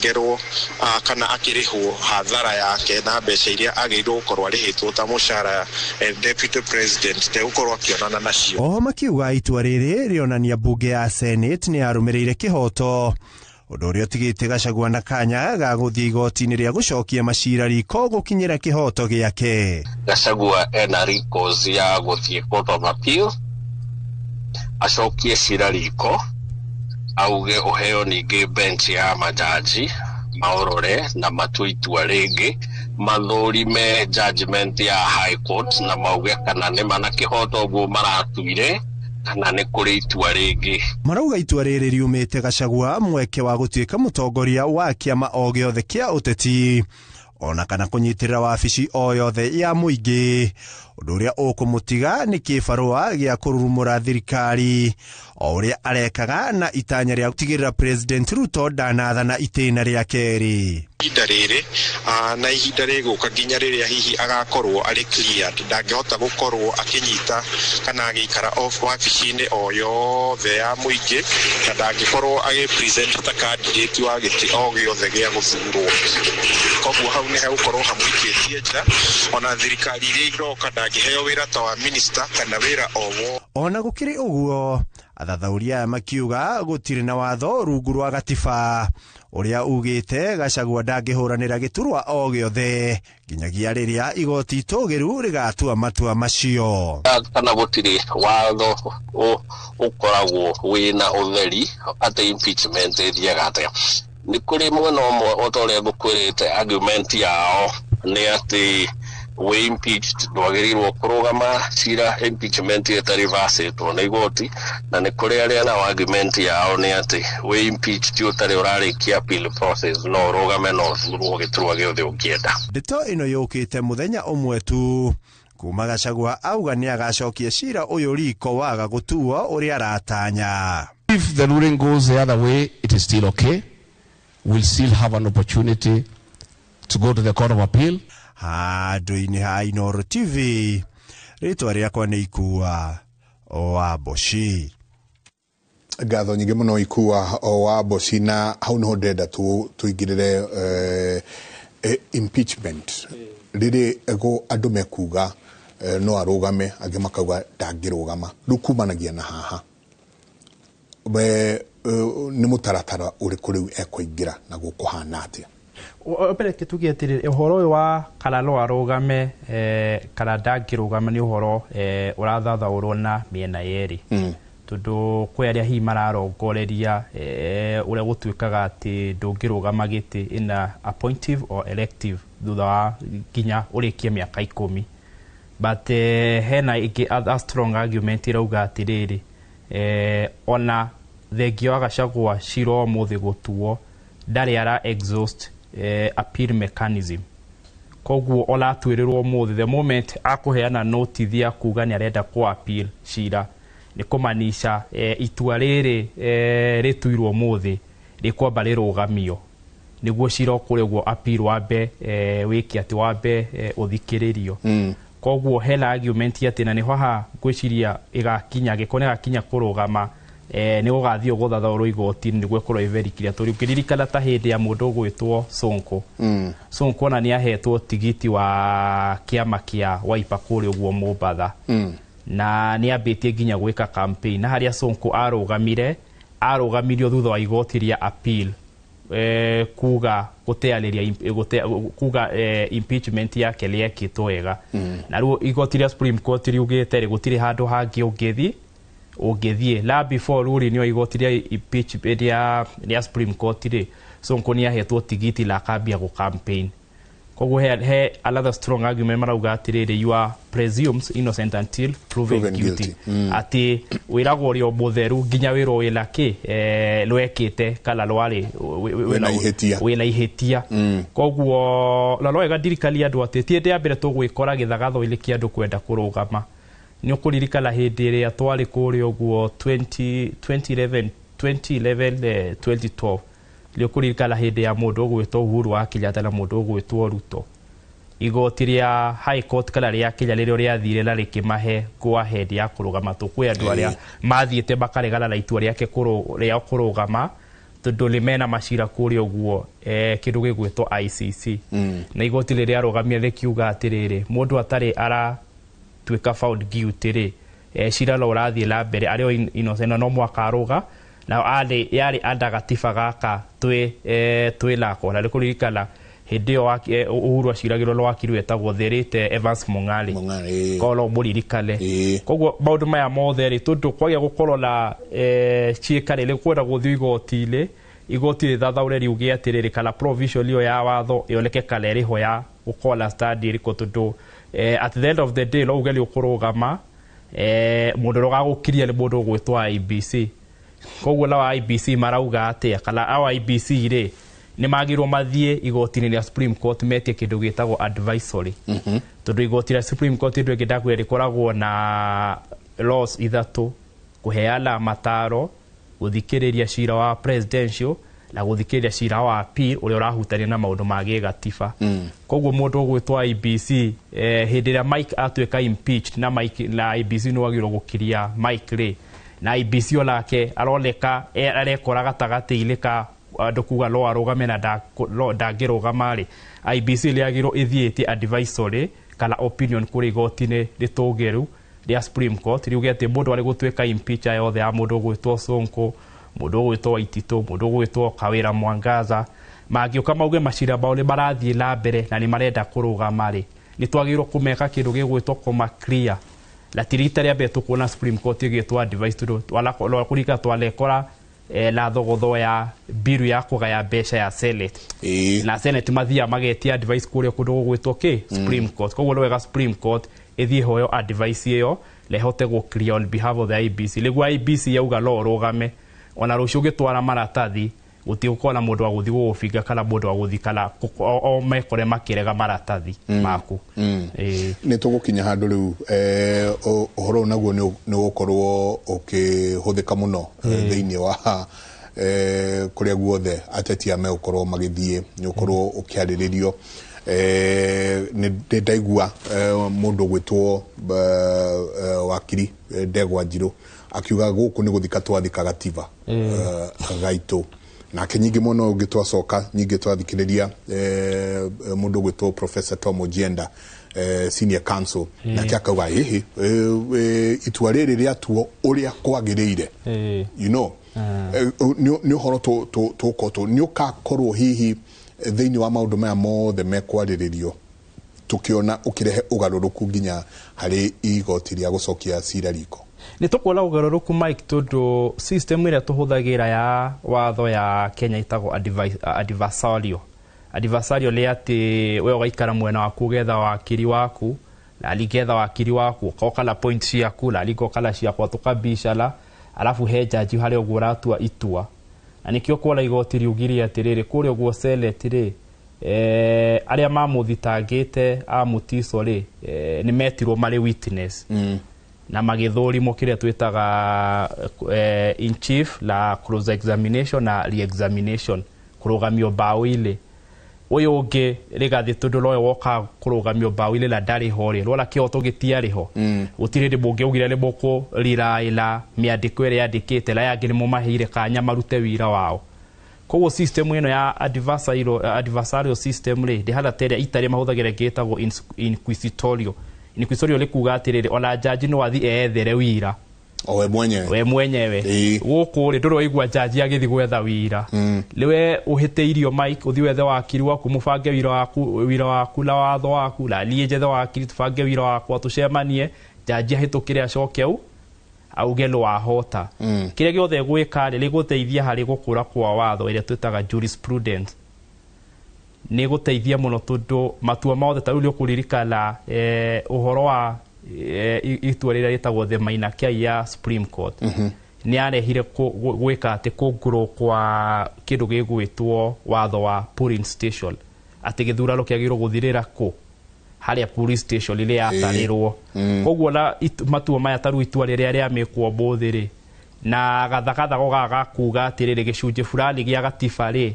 Gerwo kana akĩrĩhwo hathara yake na mbeca iria agĩrĩirwo gũkorwo arĩhĩtwo ta mũcara deputy president ndegũkorwo akĩonana nacio. Oho makiuga itua rĩrĩ rĩonania mbunge ya Senate nĩ yarũmĩrĩire kĩhoto, ũndũ ũrĩa ũtigĩte Gachagua na kanya ga gũthiĩ igoti-inĩ rĩa gũcokia macira riko gũkinyĩra kĩhoto gĩake. Gachagua ena recourse ya gũthiĩ Court of Appeal, acokie cira riko, auge ũheo ningĩ bench ya majaji maũrore na matue itua rĩngĩ, mathũrime judgment ya High Court na mauge kana nĩ mana kĩhoto ũguo maratuire kana nĩ kũrĩ itua rĩngĩ. Marauga itua rĩrĩ riumĩte Gachagua mweke wa gũtuĩka mũtongoria wa kĩama o gĩothe kĩa ũteti ona kana kũnyitĩrĩra wabici o yothe ya mũingĩ, ũndũ ũrĩa ũkũmũtiga nĩ kĩbarũa gĩa kũrurumũra thirikari o ũrĩa arekaga na itanya rĩa gũtigĩrĩra President Ruto ndanathana itĩna rĩa kerĩ. Ihinda rĩrĩ na ihinda rĩgũka nginya rĩrĩa hihi agakorwo arĩ cleared, ndangĩhota gũkorwo akĩnyita kana agĩikara off wabici-inĩ o yothe ya mũingĩ, na ndangĩkorwo agĩ present ta candidate wa gĩtĩ o gĩothe gĩa gũthurwo. Koguo hau nĩ hegũkorwo hamũikĩtie nja, ona thirikari iria iroka ndangĩheo wĩra ta wa minister kana wĩra o wothe. Ona gũkĩrĩ ũguo, athathaũri aya makiuga gũtirĩ na watho rungu rwa gatiba ũrĩa ugĩte Gachagua ndangĩhũranĩra gĩturwa o gĩothe nginyagia rĩrĩa igoti itũgĩru rĩgatua matua macio. Kana gũtirĩ watho ũkoragwo wĩna ũtheri atĩ impeachment ĩthiaga atĩa. Nĩ kũrĩ mwena ũmwe o ta ũrĩa ngũkwĩrĩte, argument yao nĩ atĩ wĩ impeached ndwagĩrĩirwo kũrũgama cira impeachment ĩtarĩ reversetwo nĩ igoti, na nĩ kũrĩ arĩa nao argument yao nĩ atĩ wĩ impeached ũtarĩ ũrarĩkia appeal process no ũrũgame no ũthurwo gĩturwa gĩothe ũngĩenda. Ndeto ĩno yũkĩte mũthenya ũmwe tu kuma Gachagua auga nĩ agacokia cira ũyũ riko waga gũtuo ũrĩa aratanya. If the ruling goes the other way, it is still okay. We'll still have an opportunity to go to the Court of Appeal. Handũ-inĩ ha Inooro TV, rĩtwa rĩakwa nĩ Ikua wa Mboci. Ngatho nyingĩ mũno Ikua wa Mboci, na hau niho ndĩrenda tũingĩrĩre impeachment. Rĩrĩ andũ mekuga no arũgame, angĩ makauga ndangĩrũgama. Rĩu kumanagia na haha we nĩ mũtaratara ũrĩkũ rĩu ekũingĩra na gũkũhana atĩa? Mbere tuge atĩrĩrĩ, ũhoro ũyũ wa kana no arũgame kana ndangĩrũgama nĩ ũhoro ũrathathaũrwo na mĩena yerĩ, tondũ kwĩ arĩa hihi mararongoreria ũrĩa gũtuĩkaga atĩ ndũngĩrũgama gĩtĩ ina appointive or elective thutha wa nginya ũrĩkie mĩaka 10, but hena ĩngĩ a strong argument ĩrauga atĩrĩrĩ, ona thengia wa Gachagua cira ũmũthĩ gũtuo ndarĩ ara exhaust appeal mechanism. Koguo ona atuĩrĩrwo ũmũthĩ, the moment akũheana notice ya kuga nĩ arenda kũ appeal cira, nĩ kũmanisha itua rĩrĩ rĩtuirwo ũmũthĩ rĩkwamba rĩrũgamio nĩguo cira ũkũrĩa ũguo appeal wambe wĩke atĩ wambe ũthikĩrĩrio. Koguo hena argument atĩ na nĩho haha ngwĩciria ĩgakinya, angĩkorwo nĩ ĩgakinya kũrũgama, nĩ gũgathiĩ gũthathaũrwo igoti-inĩ nĩguo ĩkorwo ĩ very clear. Tondũ ũngĩririkana ta hĩndĩ ya mũndũ ũgwĩtwo Sonko, Sonko ona nĩ ahetwo tigiti wa kĩama kĩa Wiper kũrĩa ũguo Mombatha, na nĩ ambĩtie nginya gwĩka campaign, na harĩa Sonko arũgamire, arũgamirio thutha wa igoti rĩa appeal kuga gũteanĩria kuga impeachment yake rĩekĩtwo wega. Na rĩu igoti rĩa Supreme Court riugĩte rĩ gũtirĩ handũ hangĩ ũngĩthiĩ la before ruling yo igoti rĩa impeachment rĩa Supreme Court rĩ, Sonko nĩ ahetwo tigiti la akambia gũ campaign. Koguo he another strong argument marauga atĩrĩrĩ, you are presumed innocent until proven proven guilty, guilty. Atĩ wĩragwo ũrĩ o mũtheru nginya wĩrwo wĩna kĩ rwekĩte kana rwarĩ wĩna ihĩtia. Wĩna ihĩtia. Koguo na no wega ndirikania andũ atĩ ti hĩndĩ ya mbere tũgwĩkora gĩthagatho-inĩ kĩa andũ kwenda kũrũgama. Nĩ ũkũririkana hĩndĩ ĩrĩa twarĩ kũrĩa ũguo 2011, 2011, 2012, nĩ ũkũririkana hĩndĩ ya mũndũ ũgwĩtwo Uhuru wa Kenyatta na mũndũ ũgwĩtwo Ruto, igoti rĩa High Court kana rĩa Kenya rĩrĩa rĩathire na rĩkĩmahe go ahead ya kũrũgama. Tũkwĩ andũ arĩa mathiĩte makaregana na itua rĩake rĩa kũrũgama, Tondu nĩ mena macira kũrĩa ũguo, kĩndũ gĩgwĩtwo ICC, na igoti rĩrĩa arũgamire rĩkiuga atĩrĩrĩ, mũndũ atarĩ aratuĩka found guilty rĩ, cira no ũrathiĩ na mbere arĩ o innocent na no mũhaka arũga na arĩ yarĩ anda gatiba gaka twĩ twĩ nako. Na nĩ kũririkana hĩndĩ ĩyo Uhuru aciragĩrwo na wakiri wetagwo the late Evans Mong'are. Mong'are, ĩĩ. Korwo no mũririkane. Koguo maũndũ maya mothe rĩ, tondũ kwagĩa gũkorwo na ciĩka rĩ kwenda gũthiĩ igoti-inĩ, igoti rĩthathaũre riuge atĩrĩrĩ, kana provision ĩyo ya watho ĩoneke kana ĩrĩho ya gũkorwo na stand ĩrĩkũ, tondũ at the end of the day no uge nĩ ũkũrũgama, mũndũ ũrĩa ũgagũkiria nĩ mũndũ ũgwĩtwo IEBC. Koguo nao IEBC marauga atĩa, kana ao IEBC rĩ, nĩ magĩrwo mathiĩ igoti-inĩ rĩa Supreme Court metie kĩndũ gĩtagwo advisory, tondũ igoti rĩa Supreme Court, ĩndũ ĩngĩ ndakwĩra, rĩkoragwo na laws ithatũ: kũheana mataro, gũthikĩrĩria cira wa presidential na gũthikĩrĩria cira wa appeal ũrĩa ũrahutania na maũndũ ma gĩgatiba. Koguo mũndũ ũgwĩtwo IEBC, hĩndĩ ĩrĩa Mike atuĩka impeached na Mike na IEBC nĩ wagĩrĩirwo gũkiria Mike rĩ, na IEBC onake aroneka arekora gatagatĩ-inĩ ka andũ kuga no arũgame na no ndangĩrũgama rĩ, IEBC rĩagĩrĩirwo ĩthiĩ ĩtie advisory kana opinion kũrĩ igoti-inĩ rĩtũgĩru rĩa Supreme Court, riuge atĩ mũndũ arĩ gũtuĩka impeach yothe ya mũndũ ũgwĩtwo Sonko, mũndũ ũgwĩtwo Waititũ, mũndũ ũgwĩtwo Kawĩra Mwangaza, mangĩũka mauge macira mao nĩ marathiĩ na mbere na nĩ marenda kũrũgama rĩ, nĩ twagĩrĩirwo kũmeka kĩndũ gĩgwĩtwo kũma clear. Na ti rita rĩa mbere tũkuona Supreme Court ĩgĩtwo advice, tondũ kũrika twanekora na thogotho ya biru ya kũgaya mbeca ya Senate, na Senate mathiaga magetia advice kũrĩa kũndũ gũgwĩtwo kĩ Supreme Court. Koguo nĩ wega Supreme Court ĩthiĩ hoyo advice ĩyo na ĩhote gũ clear on behalf of the IEBC, nĩguo IEBC yauga no ũrũgame, ona rũciũ ũgĩtwara maratathi gũtigũkorwo na mũndũ wa gũthiĩ gũgũbinga kana mũndũ wa gũthiĩ kana o mekore makĩrega maratathi maku. Ĩĩ. Nä tå gå kinya handå rä u å horo å naguo nä å korwo å kä hå thä ka må no thä inä wa kå rä a guothe ateti a megũkorwo magĩthiĩ, nĩ ũkorwo ũkĩarĩrĩrio. Nĩ ndaigua mũndũ ũgwĩtwo wakiri Ndegwa Njirũ akiuga gũkũ nĩ gũthika twathika gatiba gaitũ. Nake nyingĩ mwena ũyũ ũngĩ twacoka nyingĩ twathikĩrĩria mũndũ ũgwĩtwo Professor Tom Ojienda, senior counsel, nake akauga ĩhĩ, itua rĩrĩ rĩatuo ũrĩa kwagĩrĩire, nĩ ũhoro tũgũkorwo nĩ ũkakorwo hihi thĩinĩ wa maũndũ maya mothe mekwarĩrĩrio tũkĩona ũkĩrehe ũgarũrũku nginya harĩ igoti rĩa gũcokia cira riko. Nĩ tũkuona ũgarũrũku, Mike, tondũ system ĩrĩa tũhũthagĩra ya watho ya Kenya ĩtagwo adversarial. Adversarial nĩ atĩ we ũgaikara mwena waku ũgetha wakiri waku, na ngetha wakiri waku, ũkoka na point ciaku, na ngoka na ciakwa, tũkabicana, alafu he jaji harĩa ũguo ũratua itua. Na nĩkĩo kuona igoti riugire atĩrĩrĩ, kũrĩa ũguo Senate rĩ, arĩa mamũthitangĩte a Mutiso rĩ, nĩ metirwo marĩ witness na magĩthũrimwo kĩrĩa twĩtaga in chief na cross examination na re-examination, kũrũgamio mbaũ-inĩ. Ũyũ ũngĩ Rigathĩ, tondũ nowe woka kũrũgamio mbaũ-inĩ na ndarĩ ho rĩ, rora kĩhoto gĩtiarĩ ho. Gũtirĩ hĩndĩ mũngĩaugire nĩ mũkũriraĩ na mĩandĩko ĩrĩa yandĩkĩte, na aya angĩ nĩ mũmaheire kanya marute wira wao. Koguo system ĩno ya adversarial system rĩ, ndĩhana ta ĩrĩa itarĩ mahũthagĩra ĩngĩ ĩtagwo inquisitorial. Inquisitorial nĩ kuga atĩrĩrĩ, ona jaji no athiĩ eyethere wira o we mwenyewe. We mwenyewe. Gũkũ rĩ, ndũrĩ waigua jaji agĩthiĩ gwetha wira. Nĩwe ũhĩtĩirio, Mike, ũthiĩ wethe wakiri waku, mũbange wira waku na watho waku, na niĩ njethe wakiri tũbange wira wakwa, tũcemanie, jaji ahĩtũkĩre, acoke au auge nĩ wahota. Kĩrĩa gĩothe gwĩka rĩ, nĩ gũteithia harĩ gũkũra kwa watho ĩrĩa twĩtaga jurisprudence. Nĩ gũteithia mũno tondũ matua mothe ta rĩu nĩ ũkũririkana ũhoro wa itua rĩrĩa rĩtagwo the Maina Kiai ya Supreme Court, nĩ yarehire gwĩka atĩ kũngũrwo kwa kĩndũ gĩgwĩtwo watho wa polling station, atĩ gĩthurano kĩagĩrĩirwo gũthirĩra kũ harĩa police station ĩrĩa yatarĩrwo. Koguo na matua maya, ta rĩu itua rĩrĩa rĩamĩkwo ũmũthĩ rĩ, na gathagathago gaka ga kuga atĩrĩrĩ, gĩcunjĩ fulani gĩa gatiba rĩ,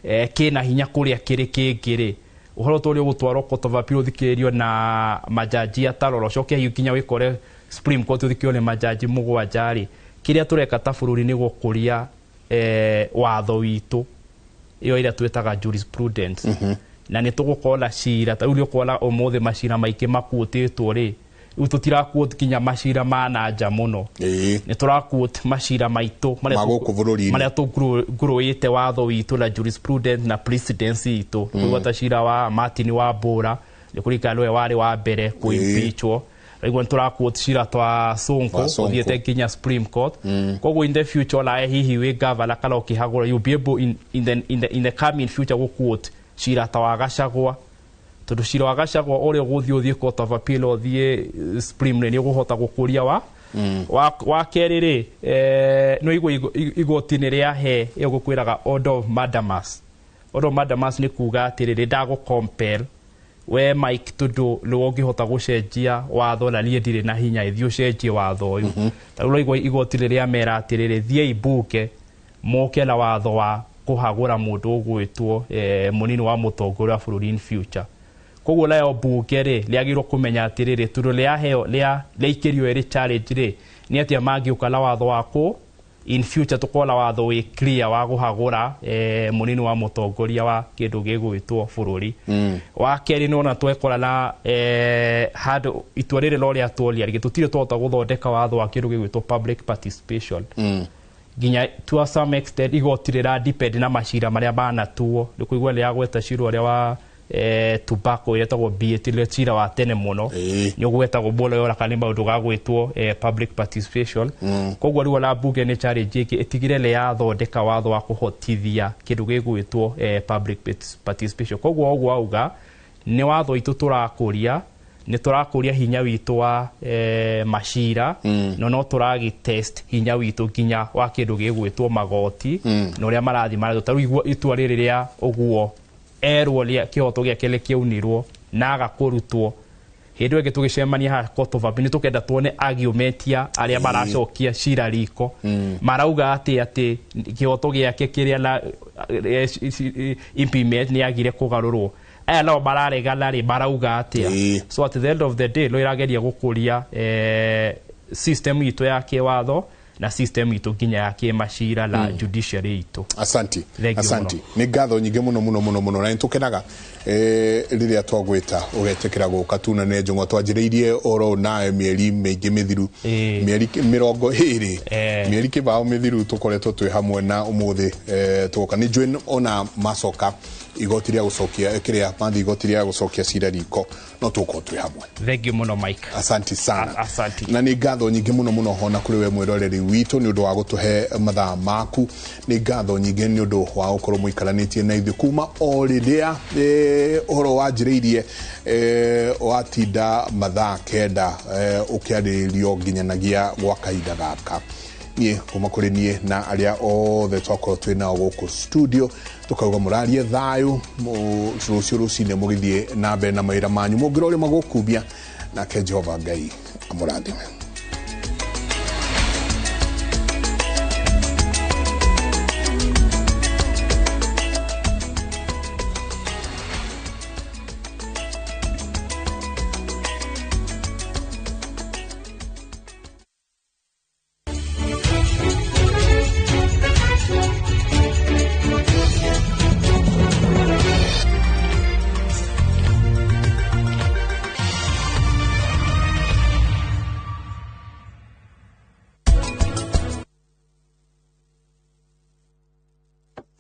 kĩna hinya kũrĩa kĩrĩ kĩngĩ rĩ, ũhoro ta ũrĩa ũgũtwarwo Court of Appeal ũthikĩrĩrio na majaji atarora, ũcoke hihi nginya wĩkore Supreme Court ũthikĩrĩrio nĩ majaji mũgwanja rĩ, kĩrĩa tũreka ta bũrũri nĩ gũkũria watho witũ ĩyo ĩrĩa twĩtaga jurisprudence. Na nĩ tũgũkorwo na cira ta rĩu nĩ ũkuona ũmũthĩ macira maingĩ makuũtĩtwo rĩ, rĩu tũtiraquote nginya macira ma na nja mũno, nĩ tũraquote macira maitũ Ma gũkũ bũrũri-inĩ. Marĩa tũngurũĩte watho witũ na jurisprudence na precedence itũ. Kũigua ta cira wa Martin wa Mbũra nĩ kũririkana nĩwe warĩ wa mbere kũimpeachwo. Rĩu nĩ tũraquote cira twa Sonko Wa Sonko. ũthiĩte nginya Supreme Court. Koguo in the future onawe hihi wĩ governor kana ũkĩhagũra, you'll be able in the coming future gũquote cira ta wa Gachagua, tondũ cira wa Gachagua ũrĩa ũgũthiĩ ũthiĩ Court of Appeal, ũthiĩ Supreme rĩ, nĩ ũkũhota gũkũria wa kerĩ rĩ, nĩ ũigua igoti nĩ rĩahe ĩyo gũkwĩraga order of mandamus. Order of mandamus nĩ kuga atĩrĩrĩ, ndagũ compel we Mike, tondũ nĩwe ũngĩhota gũcenjia watho na niĩ ndirĩ na hinya, ĩthiĩ ũcenjie watho ũyũ. Ta rĩu ũraigua igoti rĩrĩa mera atĩrĩrĩ, thiĩi mbunge moke na watho wa kũhagũra mũndũ ũgwĩtwo mũnini wa mũtongoria wa bũrũri in future. Koguo nayo mbunge rĩ, rĩagĩrĩirwo kũmenya atĩrĩrĩ, tondũ rĩaheo rĩaikĩrio ĩrĩ challenge rĩ, nĩ atĩa mangĩũka na watho wa kũ in future tũkorwo na watho wĩ clear wa kũhagũra mũnini wa mũtongoria wa kĩndũ gĩgwĩtwo bũrũri. Wa kerĩ, nĩwona twekora na handũ itua rĩrĩ no rĩatworia rĩngĩ, tũtirĩ twahota gũthondeka watho wa kĩndũ gĩgwĩtwo public participation nginya to some extent igoti rĩra depend na macira marĩa manatuo. Nĩ kũigua rĩragweta cira ũrĩa wa tobacco ĩrĩa ĩtagwo BAT, rĩrĩa cira wa tene mũno nĩ ũgwetagwo mũno yora kana nĩ maũndũ gagwĩtwo public participation. Koguo rĩu ona mbunge nĩ challenge ĩngĩ ĩtigĩre nĩ yathondeka watho wa kũhotithia kĩndũ gĩgwĩtwo public participation. Koguo ũguo auga nĩ watho witũ tũrakũria, nĩ tũrakũria hinya witũ wa macira, no tũragĩ test hinya witũ nginya wa kĩndũ gĩgwĩtwo magoti na ũrĩa marathiĩ maratũ. Ta rĩu itua rĩrĩ rĩa ũguo erwo rĩa kĩhoto gĩake nĩ kĩaunirwo na aga kũrutwo, hĩndĩ ĩyo ĩngĩ tũgĩcemania haha Court of Appeal, nĩ tũkenda tuone argument ya arĩa maracokia cira riko marauga atĩ kĩhoto gĩake kĩrĩa na impeachment nĩ yagire kũgarũrwo, aya nao mararegana rĩ, marauga atĩa? So at the end of the day no ĩrageria gũkũria system itũ ya kĩwatho na system itũ nginya ya kĩmacira na judiciary itũ. Asanti. Thank you. Asanti, nĩ ngatho nyingĩ mũno mũno mũno mũno, na nĩ tũkenaga rĩrĩa twagwĩta ũgetĩkĩra gũka tunane njũng'wa. Twanjĩrĩirie ũhoro ũyũ nawe mĩeri mĩingĩ mĩthiru, mĩeri 20, mĩeri kĩbaũ mĩthiru tũkoretwo twĩ hamwe, na ũmũthĩ tũgoka. Nĩ njũĩ ona macoka igoti rĩa gũcokia kĩrĩa mathiĩ igoti rĩa gũcokia cira riko, no tũgũkorwo twĩ hamwe. Thank you mũno, Mike. Asanti sana. Asanti. Na nĩ ngatho nyingĩ mũno mũno hona kũrĩ we mwĩroreri witũ nĩ ũndũ wa gũtũhe mathaa maku. Nĩ ngatho nyingĩ nĩ ũndũ wa gũkorwo mũikaranĩtie na ithuĩ kuma o rĩrĩa ũhoro wanjĩrĩirie, watinda mathaa 9 ũkĩarĩrĩrio nginyanagia gwa kahinda gaka. Niĩ kuma kũrĩ niĩ na arĩa othe twakorwo twĩ nao gũkũ studio, tũkauga mũrarie thayũ rũciũ rũcinĩ mũgĩthiĩ na mbere na mawĩra manyu, mũngĩrorĩ magũkumia, nake Jehova Ngai amũrathime.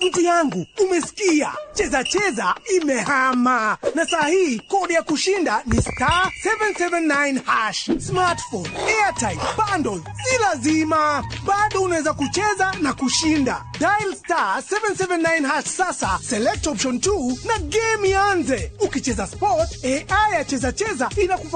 Mtu yangu, umesikia? Cheza Cheza imehama na saa hii kodi ya kushinda ni *779#. Smartphone, airtime, bundle, si lazima. Bado unaweza kucheza na kushinda. Dial *779# sasa, select option 2 na game ianze. Ukicheza sport, AI ya Cheza Cheza inakufa